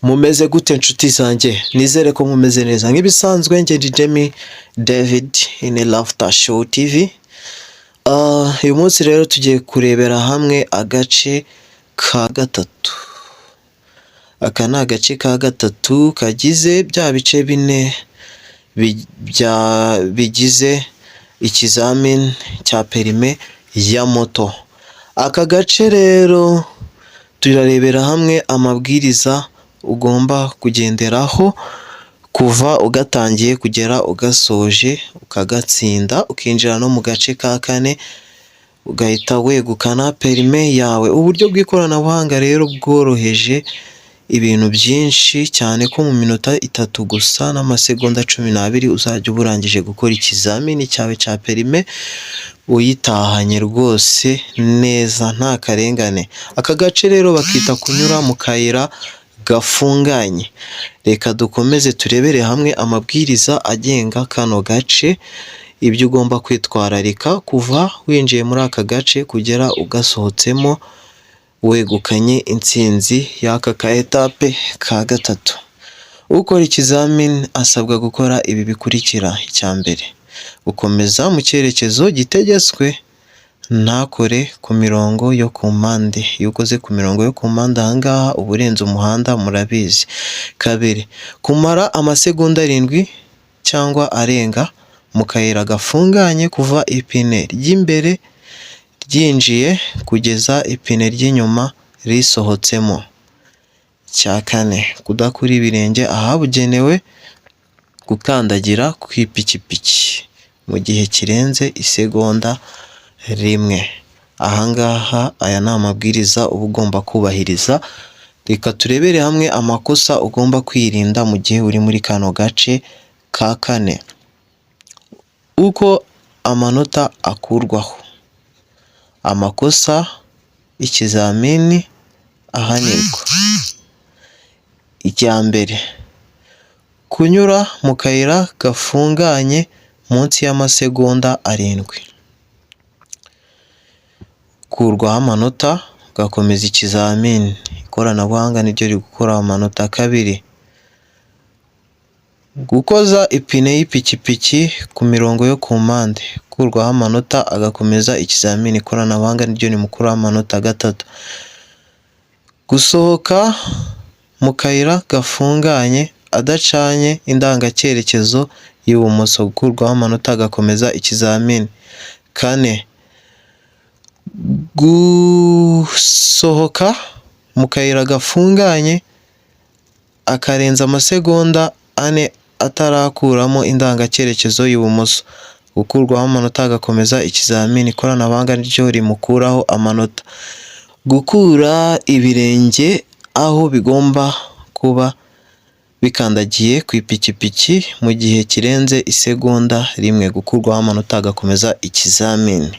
Mumeze gute nshuti zanjye? Nizere ko mumeze neza. Nk'ibisanzwe, njye ndi Jemmy David in Laughter Show TV. Uyu munsi rero tugiye kurebera hamwe agace ka gatatu. Aka ni agace ka gatatu kagize bya bice bine bigize ikizamini cya perime ya moto. Aka gace rero turarebera hamwe amabwiriza ugomba kugenderaho kuva ugatangiye kugera ugasoje, ukagatsinda, ukinjira no mu gace ka kane, ugahita wegukana perime yawe. Uburyo bw'ikoranabuhanga rero bworoheje ibintu byinshi cyane, ko mu minota 3 gusa n'amasegonda 12 uzajya uba urangije gukora ikizamini cyawe cya perime, uyitahanye rwose neza nta karengane. Aka gace rero bakita kunyura mu kayira gafunganye. Reka dukomeze turebere hamwe amabwiriza agenga kano gace, ibyo ugomba kwitwararika kuva winjiye muri aka gace kugera ugasohotsemo wegukanye intsinzi y'aka ka étape ka gatatu. Ukora ikizamini asabwa gukora ibi bikurikira: icya mbere, gukomeza mu cyerekezo gitegetswe, ntakore ku mirongo yo ku mpande. Iyo ukoze ku mirongo yo ku mpande aha ngaha uba urenze umuhanda, murabizi. Kabiri, kumara amasegonda 7 cyangwa arenga mu kayira gafunganye kuva ipine ry'imbere ryinjiye kugeza ipine ry'inyuma risohotsemo. Icya kane, kudakura ibirenge ahabugenewe gukandagira ku ipikipiki mu gihe kirenze isegonda 1. Aha ngaha aya ni amabwiriza uba ugomba kubahiriza. Reka turebere hamwe amakosa ugomba kwirinda mu gihe uri muri kano gace ka kane. Uko amanota akurwaho, amakosa ikizamini ahanirwa. Icya mbere, kunyura mu kayira gafunganye munsi y'amasegonda 7. Kurwaho amanota ugakomeza ikizamini. Ikoranabuhanga niryo rigukuraho amanota. Kabiri, gukoza ipine y'ipikipiki ku mirongo yo ku mpande. Gukurwaho amanota agakomeza ikizamini. Ikoranabuhanga niryo rimukuraho amanota. Gatatu, gusohoka mu kayira gafunganye adacanye indangacyerekezo y'ibumoso. Gukurwaho amanota agakomeza ikizamini. Kane, gusohoka mu kayira gafunganye akarenza amasegonda 4 atarakuramo indangacyerekezo y'ibumoso. Gukurwaho amanota agakomeza ikizamini. Ikoranabuhanga niryo rimukuraho amanota. Gukura ibirenge aho bigomba kuba bikandagiye ku ipikipiki mu gihe kirenze isegonda 1. Gukurwaho amanota agakomeza ikizamini.